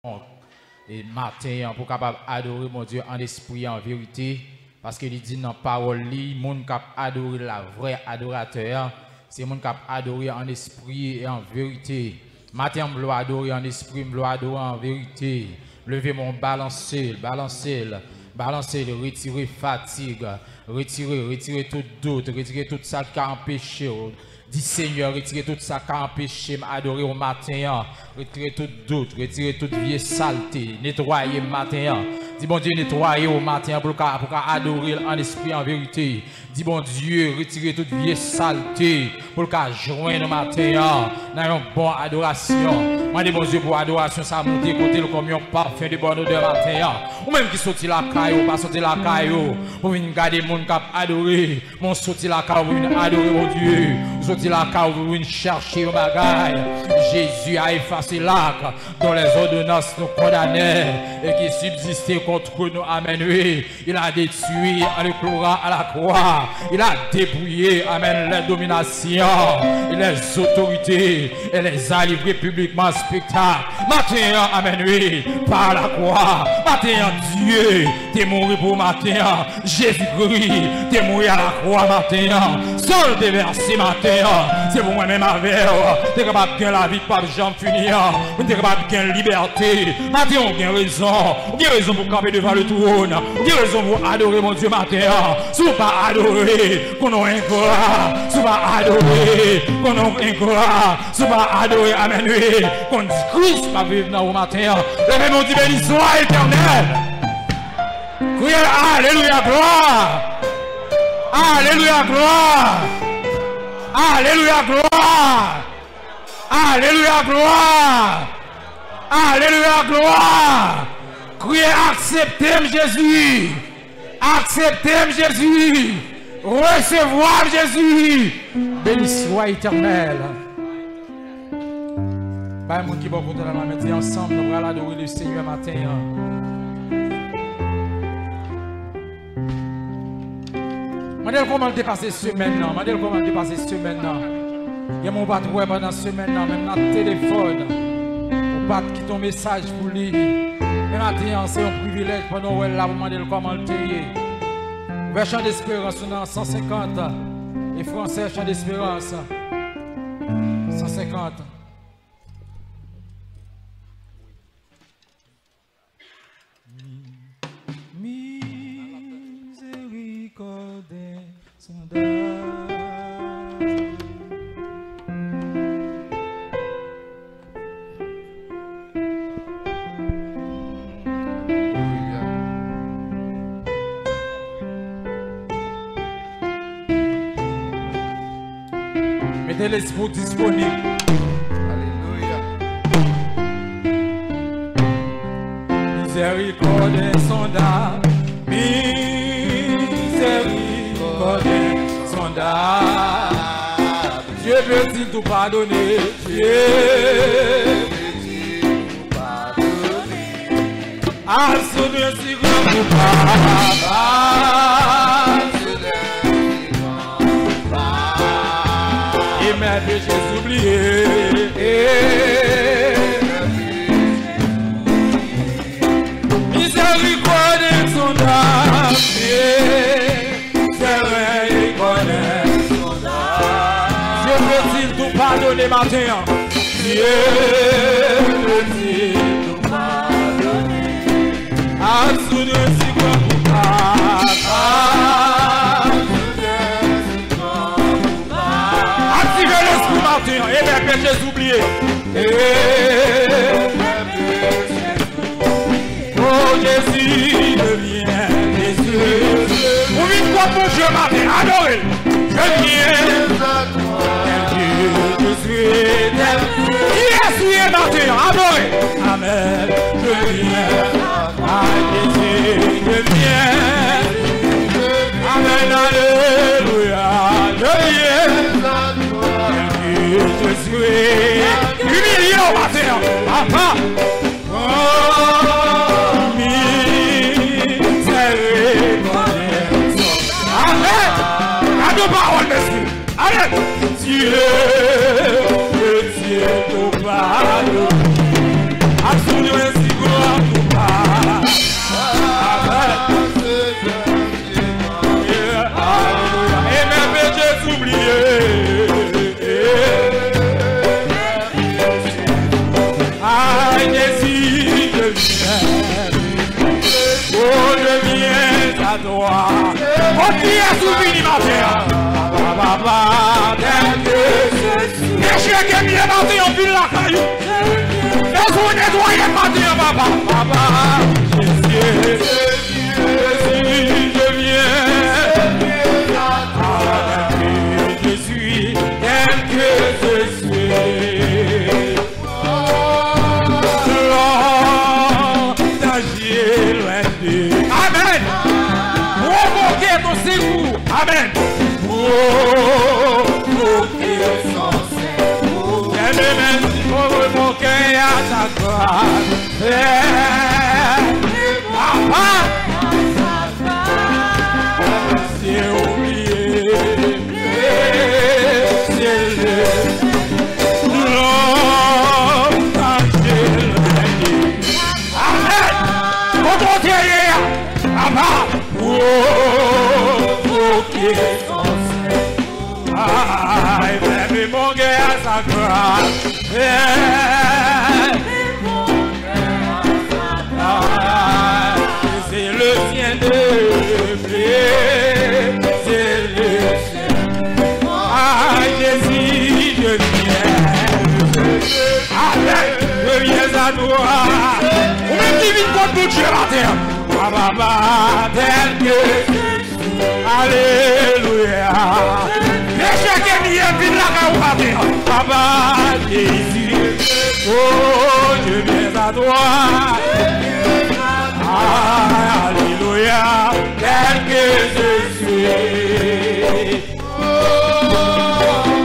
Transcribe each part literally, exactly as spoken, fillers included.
bon, e maten an pou w kapab adore Bondye an espri, an verite, paske li di nan pawòl li, moun k ap adore l la, vrè adoratè a, se moun k ap adore an espri e an verite. Maten an, m vle w adore an espri, m vle w adore an verite. Leve men w, balanse l, balanse l, balanse l, retire fatig, retire, retire tout dout, retire tout sa ki ka anpeche w. Di, Senyè, retire tout sa k ka anpeche m adore w maten an. Retire tout dout, retire tout vye salte. Netwaye m maten an. Di Bondye netwaye w maten an pou w ka, pou w ka adore l an espri, an verite. Di Bondye retire tout vye salte pou l ka jwenn w maten an nan yon bon adorasyon. Mande Bondye pou adorasyon sa a monte kote l kòm yon pafen de bòn odè maten an. Ou menm ki soti lakay ou, pa soti lakay ou pou vin gade moun k ap adore. Men w soti lakay ou pou vin adore Bondye. Ou soti lakay ou pou vin chache yon bagay. Jésus a effacé l'acte dont les ordonnances nous condamnaient et qui subsistait contre nous. Amen, wi. Il a détruit en le clouant à la croix. Il a dépouillé, amen, les dominations et les autorités et les a livrés publiquement en spectacle. Maten an, amen, wi, pa la kwa. Maten an, Dye te mouri pou maten an. Jezikri te mouri a la kwa maten an. San l te vèse maten an, se pou mwen menm avè w te kapab gen lavi k p ap janm fini an. Pou n te kapab gen libète. Maten an, ou gen rezon. Ou gen rezon pou w kanpe devan le twòn. Ou gen rezon pou w adore Bondye maten an. Si w pa adore, konnen w engra. Si w pa adore, konnen w engra. Si w pa adore, amèn, wi, konn di Kris pa viv nan ou maten an. Leve men w, di, beni swa Etènèl. Kriye, alelouya, glwa. Alelouya, glwa. Alelouya, glwa. Alelouya, glwa. Alelouya, glwa. Kriye, aksepte m, Jezi. Aksepte m, Jezi. Resevwa m, Jezi. Beni swa Etènèl. Bay moun ki bò kote w la, men di, ansanm, nou pral adore le Senyè maten an. Mande l kòman l te pase semèn nan. Mande l kòman l te pase semèn nan. Gen moun ou pa t wè pandan semèn nan, menm nan telefòn. Ou pa t kite yon mesaj pou li. Men maten an, se yon privilèj pandan w wè l la pou mande l kòman l te ye. Ouvè Chan Desperans, nou nan san senkant. E fransè, Chan Desperans. San senkant. Mizerikòd ensondab. Mete lespri w disponib. Alelouya. Mizerikòd ensondab, mizerikòd ensondab. Dieu peut-il tout pardonner? Dieu peut-il tout pardonner? Asou de si gran pou papa. Asou de si gran pou papa. E mè peche s oubliye. Mizerikòd ensondab. Dieu peut-il tout pardonner maten an? Dieu peut-il tout pardonner? Asou de si gran pou papa. Aktive lespri maten an. E mè peche s oubliye. E mè peche s Oh Jésus, je viens, Jésus. Ou vin kot Bondye maten, adore l. Je viens à toi, tel que je suis, tel que Kiyès ou ye maten an? Adore. Amen. Je viens à Jésus, je viens. Amen, alelouya. Je viens à toi, tel que je suis. Imilye w maten an, papa. Amen. Gade yon pawòl, mesye. Amen. Dieu, le Dieu tout pardonner. Asou de si Ke m ye maten an, vin lakay ou. Fè sou netwaye maten an, papa. Papa, Jezi, Jezi, je viens. Je suis tel que je suis. Lòm danje lwen de. Amèn. Pwovoke ton sekou. Amèn. Pwovoke son sekou. Fè de menm si pwovoke a sa gras. Fè. Papa. Se oubliye. Se le. Lòm danje lwen de. Amèn. Kote w te ye a? Papa, pwovoke son sekou. Ay, fè memwa a sa gras. Fè memwa a sa gras. C'est le sien de paix. C'est le Ah, Jésus, je viens. Amen. Je viens à toi. Ou menm ki vin kot Bondye maten an. Papa, tel que je suis. Alelouya. Peche ke m ye, vin lakay ou maten an. Papa, Jésus. Oh, je viens à toi. Ah, alelouya. Tel que je suis.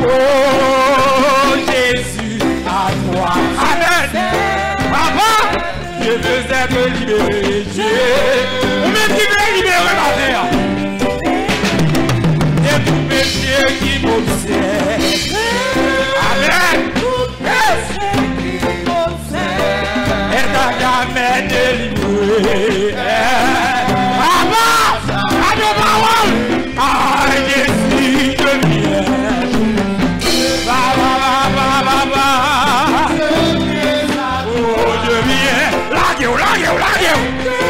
Oh, Jésus, à toi. Amen. Papa, je veux être libéré. Dieu, ou menm ki vle libere maten an. De tout péché qui m'obsède. Amen. Tout péché qui m'obsède. Est à jamais délivré. Papa, gade yon pawòl. Ay, Jezi, je viens. Papa, papa, papa. Oh, je viens. Lage w, lage w, lage w.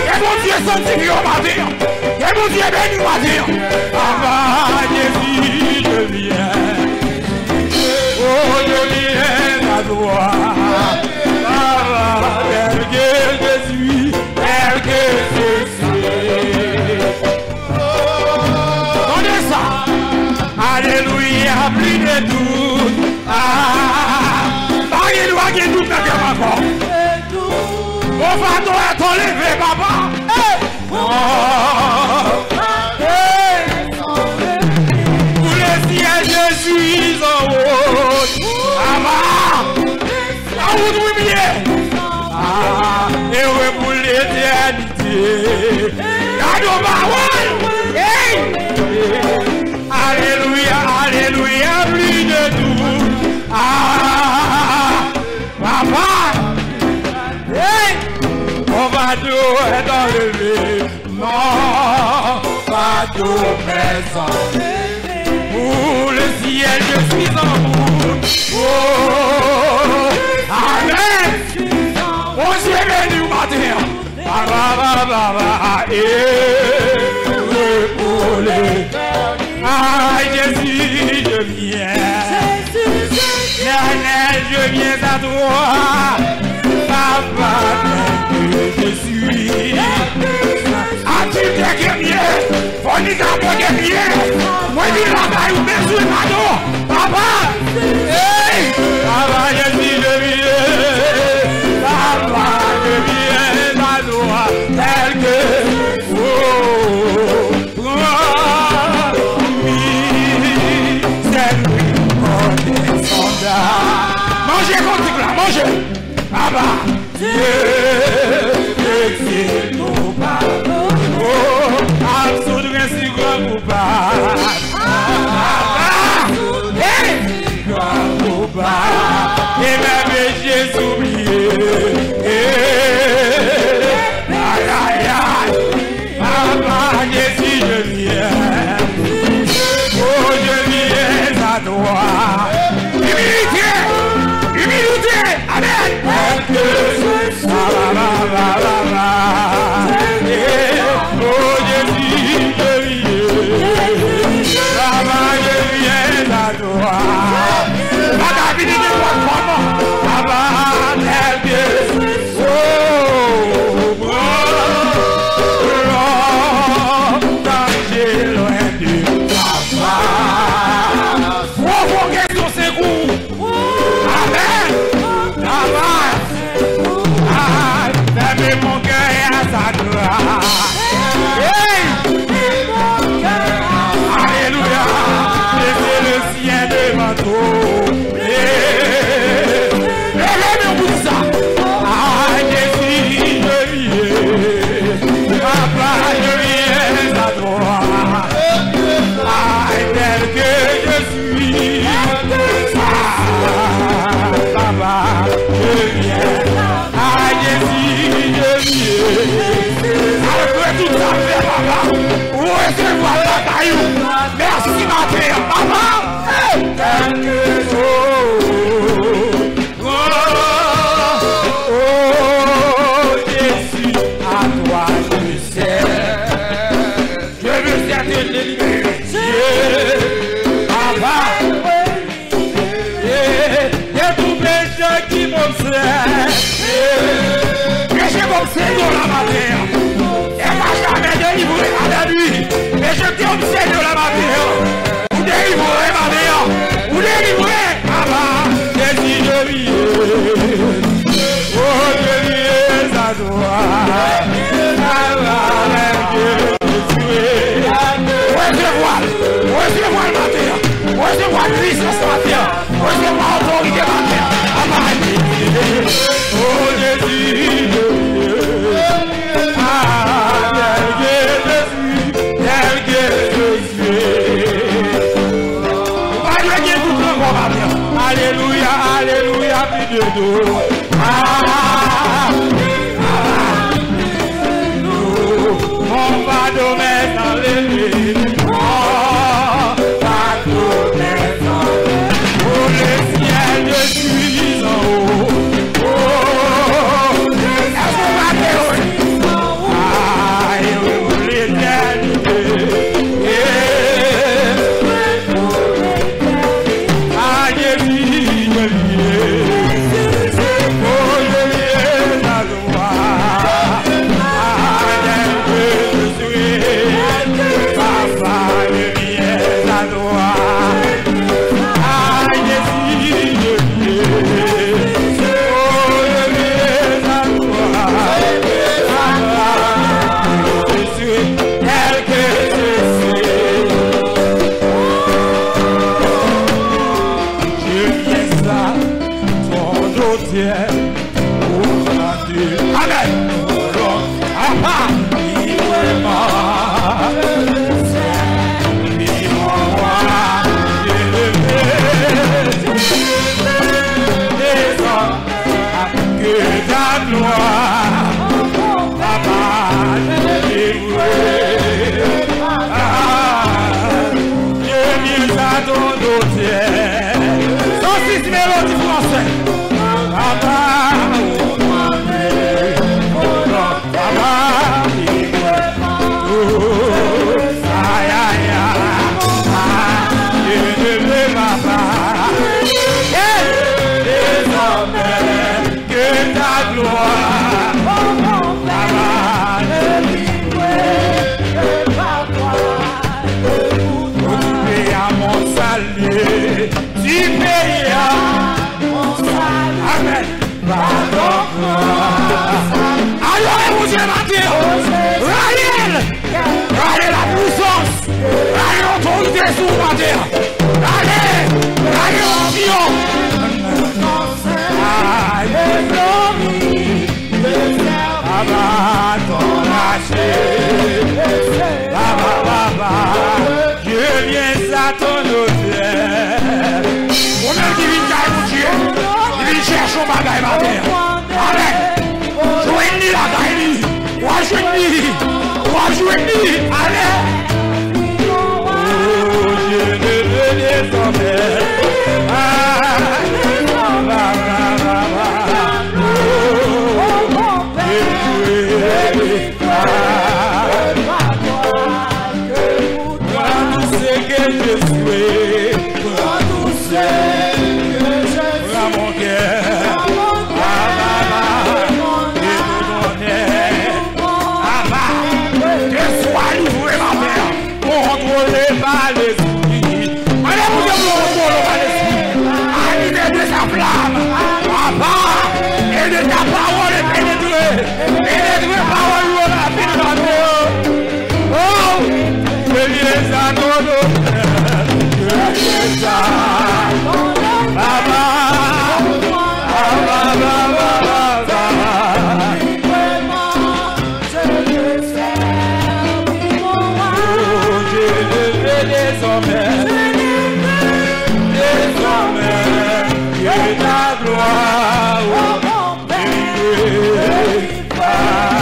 Ke Bondye sanktifye w maten an. Ke Bondye beni w maten an. Papa, Jezi, je viens. Oh, je viens à toi. Papa, tel que je suis, tel que je suis. Tande sa. Alelouya, pli de tout. Ah, pa gen dwa gen dout nan kè m ankò. Bon, fado, èt leve, papa. Hey! Oh, hey! Pour le ciel, je suis en route. Papa, la wout wi m ye. Ah, heureux pour l'éternité. Gade yon pawòl. Hey! Alelouya, alelouya, pli de tout. Ah, papa. Hey! Mon fardeau est enlevé. Mon fardeau est enlevé. Pour le ciel, je suis en route. Oh, amen. Bondye beni w maten an. Ba, ba, ba, ba, ba, e, e, pou le. Ay, Jezi, je viens. Éternel, je viens à toi. Papa, tel que je suis. Adilte ke m ye, fònikatè ke m ye, mwen vin lakay ou bezwen padon. Papa, hey, papa, Jezi, je viens. Papa, je viens à toi, tel que, oh, pran misèrikòd e sonda. Manje kantik la, manje. Malgre tout sa fè, papa, ou resevwa l lakay ou. Mèsi maten an, papa. Hey! Oh, oh, oh, Jésus, à toi je sais. Je veux être délivré. Papa. De tout péché qui m'obsède. Péché m obsede w la maten an. E pa jamè delivre avè li. Péché m te obsede w la maten an. Ou delivre maten an. Ou delivre. Papa, Jésus, je viens. Oh, je viens à toi. Papa, Jésus. Resevwa l. Resevwa l maten an. Resevwa pwisans maten an. Resevwa otorite maten an. Papa, Jésus. Oh, Jésus, je viens. Ah, tel que je suis, tel que je suis. Ou pa dwe gen dout ankò maten an. Alelouya, alelouya, pli de dout. Ah, ah, ah. Mon fardeau m'est enlevé. Mon fardeau m'est enlevé. Oh, le ciel, je suis en haut. Oh, est-ce que vous m'entendez? Ah, et pour l'éternité. Ah, Jésus, je viens. Oh, je viens à toi. Ah, tel que je suis. Papa, je viens à toi. Ah, Jésus, je viens. Oh, je viens à toi. Ah, je suis tel que je suis. Je viens à ton autel pour chanter. Amen. Papa, librement, librement, je le fais. Désormais, que ta gloire, papa, délivre. Ah, je viens à ton autel. Cent six mélodies françaises. Papa, papa, oh, ay, ay, ay, ah, je ne veux pas. Hey, désormais, que ta gloire, papa, délivre par toi. Occupé à mon salut, tu payas. Amen. Adore Bondye maten an. Rale l. Rale lapwisans. Rale otorite sou ou maten an. Rale. Rale onksyon. Ay, glori. Papa, ton rache. Papa, papa. Je viens à ton autel. Ou menm ki vin kay Bondye, ki vin chèche yon bagay maten an. Amen. Jwenn li lakay li. W a jwenn li. W a jwenn li. Amen. Oh, je ne veux désormais. Ah, ba, ba, ba, ba. Oh, je veux. Prends tout ce que je suis, prends tout ce que je suis, prends mon cœur, prends mon cœur, et tout mon être. Papa, ke swa livre maten an, kontwole pa Lespri. Mande pou Dye pou kontwole pa Lespri. Anime de sa flamme, papa, et de ta parole pénétrer. Penetre pawòl ou yo rapid maten an. Oh, je viens à ton autel. Je viens à, papa, papa, papa, papa. Oh, je ne veux désormais, désormais que ta gloire. Délivre par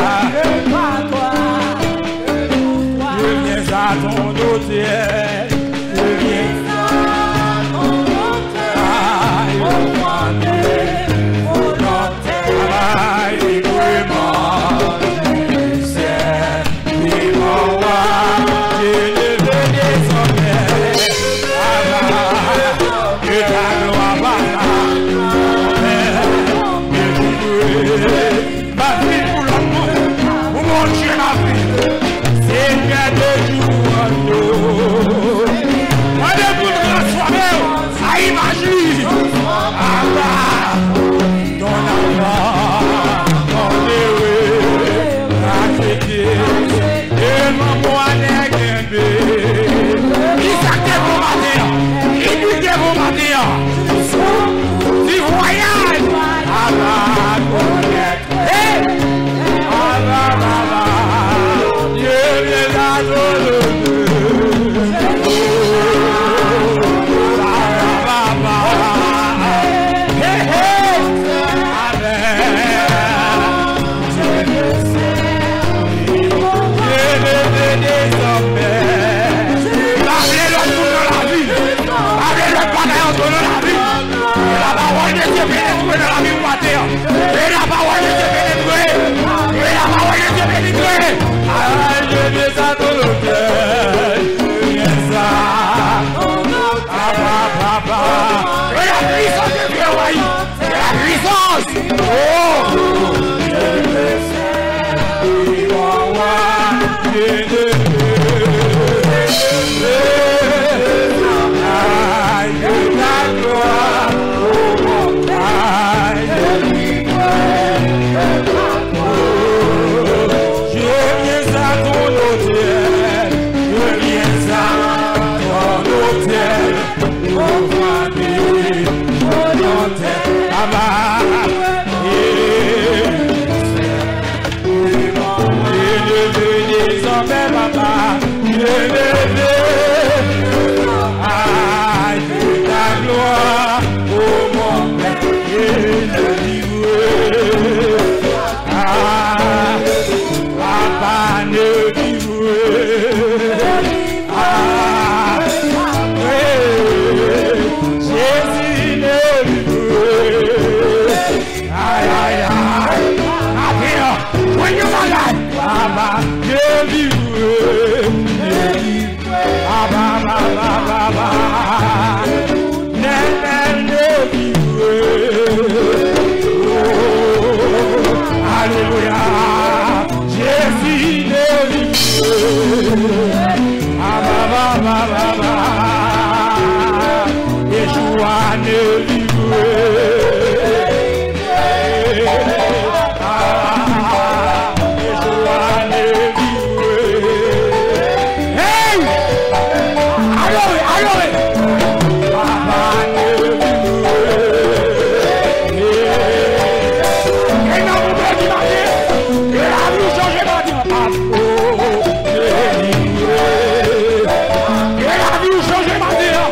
Manman w a nèg kenbe. Kisa k te bon maten an? Ki bri te bon maten an? Ti vwayaj. Ala koulè. Hey! Ala, ala. Dye byen sa tou. Ala, ala. Hey, hey. Amèn. Dye leve dezòmè. Pa vle lòt moun nan lavi. Pa vle lòt bagay antre nan lavi. Ke lapawòl de Dye penetre nan lavi w maten an. Ke lapawòl de Dye penetre. Ke lapawòl de Dye penetre. Ay, Dye sa tou lotè. Dye sa. Papa, papa. Ke la puissance de Dieu envahit. Que la puissance. Oh. Aïe, que la gloire. Oh, aïe, je viens à ton autel, je viens à ton autel. Ou frape volonte papa. Eleve dezòmè papa. Eleve. Aye ta glwa. O mon pè, e delivre. Ah, papa, delivre. Ah, Jezi delivre. Ay, ay, ay. Maten an, jwenn yon bagay. Papa, delivre. Papa, papa, papa. Nènèl delivre. Oh, alelouya. Jezi delivre. Aba, ba, ba, ba, ba. Yeshua delivre. Ah, Yeshua delivre. Hey! Adore, adore. Papa delivre. Ke lavi w chanje maten an. Ke lavi w chanje maten an.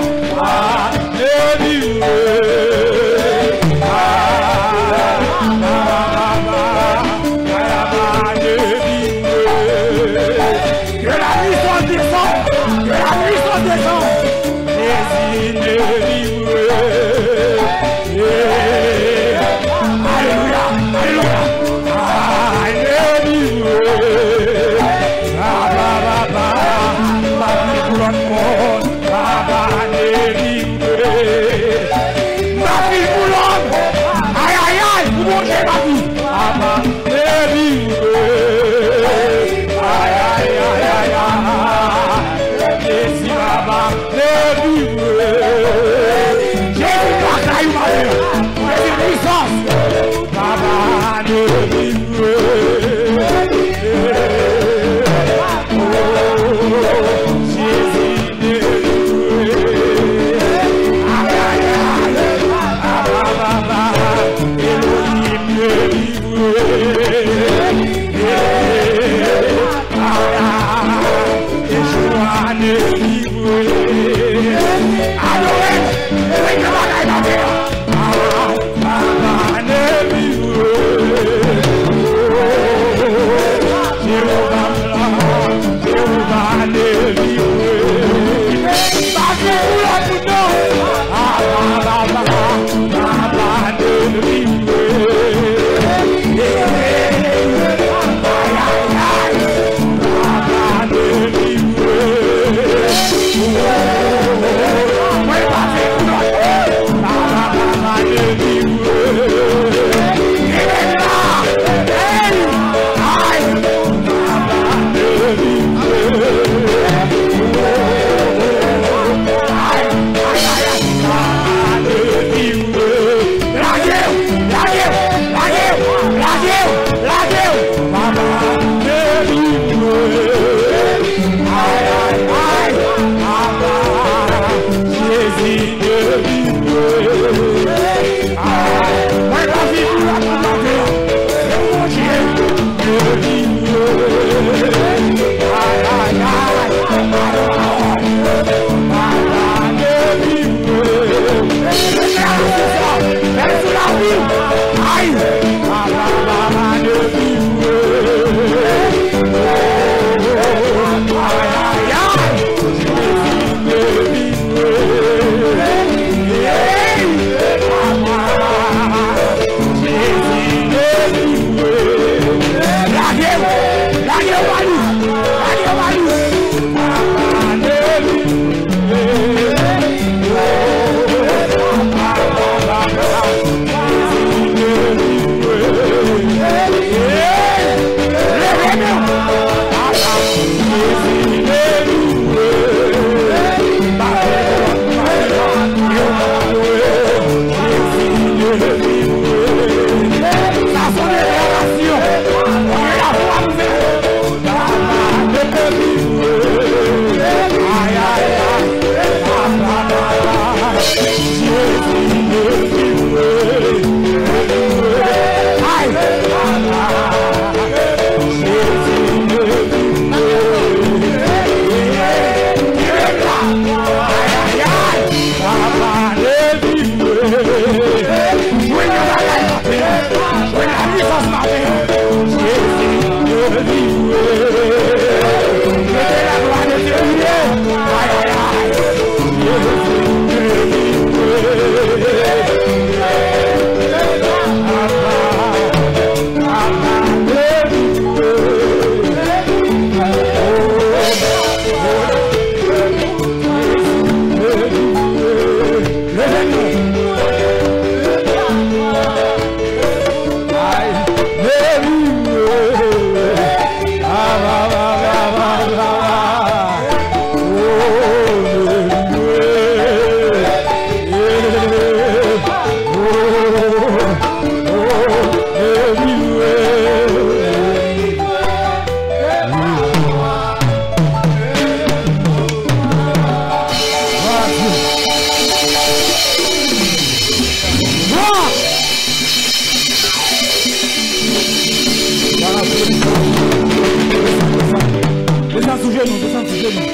Desann sou jenou, desann sou jenou.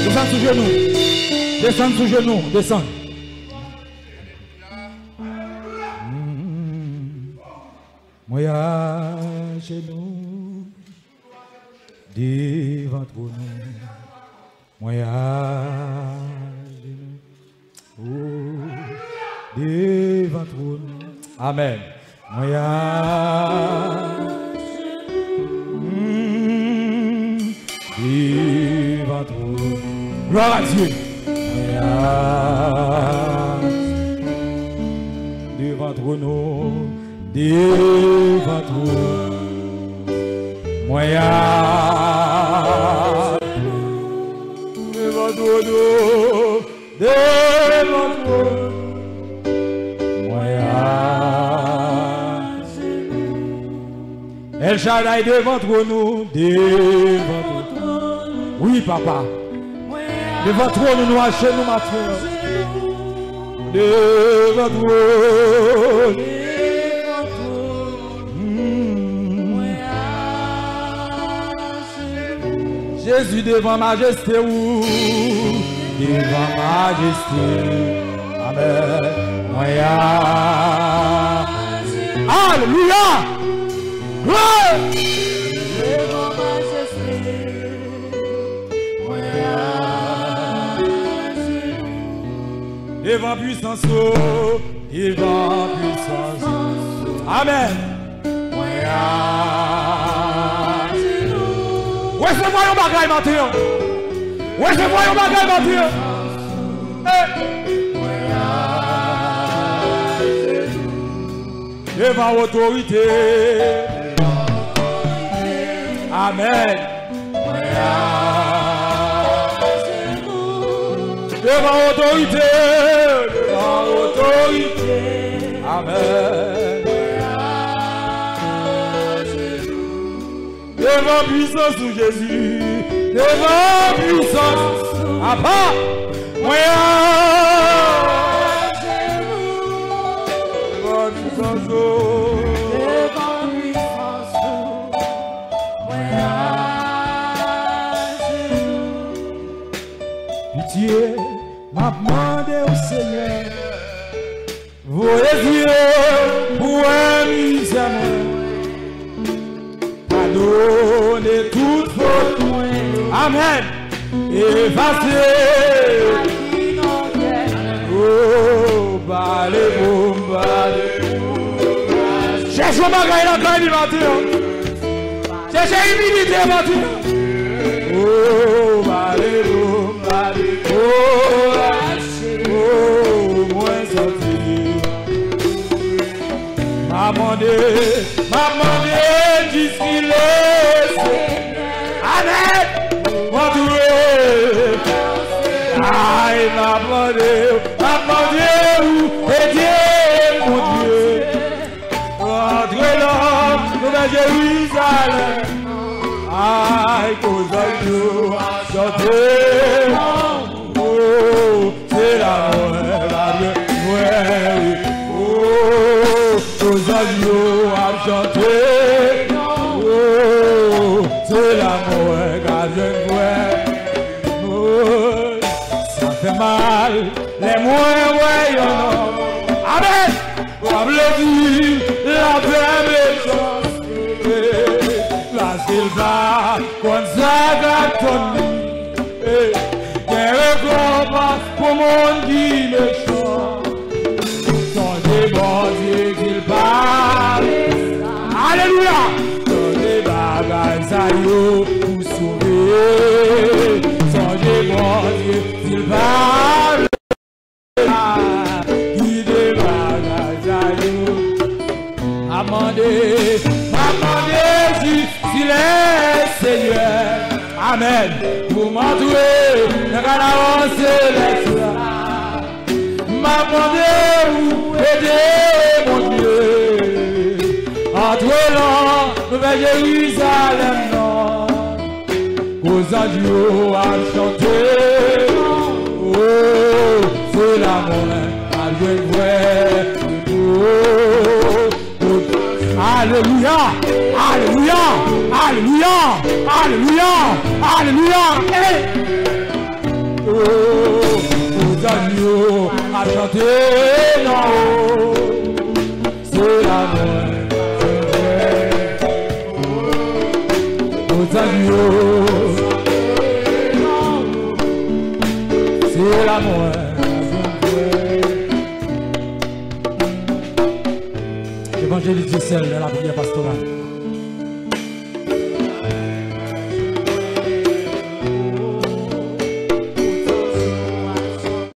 Desann sou jenou. Desann sou jenou, desann. Mwen ajenou devan twòn ou. Mwen ajenou devan twòn ou. Amèn. Mwen ajenou devan twòn ou. Glwa a Dye. Mwen ajenou devan twòn ou. Devan twòn ou. Mwen ajenou devan twòn ou. Devan twòn ou. Mwen ajenou. El Shaddai devan twòn ou. Devan twòn ou. Wi, papa. Devan twòn ou, nou ajenou maten an. Devan twòn ou. Jezi devan majeste ou, devan majeste ou. Amèn. Mwen a. Alelouya! Glwa! Devan pwisans ou, devan pwisans ou. Amèn. Resevwa yon bagay maten an. Resevwa yon bagay maten an. Eh. Devan otorite. Amèn. Devan otorite. Devan otorite. Amèn. Devan pwisans ou, Jezi. Devan pwisans ou. Apa. Mwen ajenou. Devan pwisans ou. Devan pwisans ou. Mwen ajenou. Pitye, m ap mande w, Senyè. Voye zye pou wè mizè mwen. Padone tout fot mwen. Amèn. Efase. Oh, pale pou m, pale pou m. Chèche yon bagay lakay li maten an. Chèche imilite maten an. Oh, pale pou m, pale pou m. Oh, mwen santi. M a mande, m a mande, jiskilè, Senyè. Amèn. Mwen tou. Ay, m a mande, m a mande ou, Bondye, Bondye. Rantre la, nou nan Jerizalèm. Ay, kozanj yo ap chante. Oh, se la mwen ka jwenn, wi. Oh, kozanj yo ap chante. Oh, se la mwen ka jwenn, wi. Oh, sa fè mal lè mwen wè yon nonm. Amèn. Sa vle di lapè mechanste, plas L pa konn sa k ap tann li. Gen rekonpans pou moun ki mechan. Sonje Bondye di l pa. Alelouya! Sonje bagay sa yo pou sove. Sonje Bondye di l pa. Ki deblozay yo. M ap mande, m ap mande si, si Lesenyè, amèn, pou m antre nan kanaran selès la. M ap mande ou ede Bondye antre nan nouvèl Jerizalèm nan. Kozanj yo ap chante. Oh, se la mwen ap jwenn vrè repo. Alelouya, alelouya, alelouya, alelouya, alelouya. Hey! Oh, kozanj yo ap chante nan wo. Se la mwen. Kozanj yo. Se la mwen. Évangéliste Dieuseul dans la prière pastorale.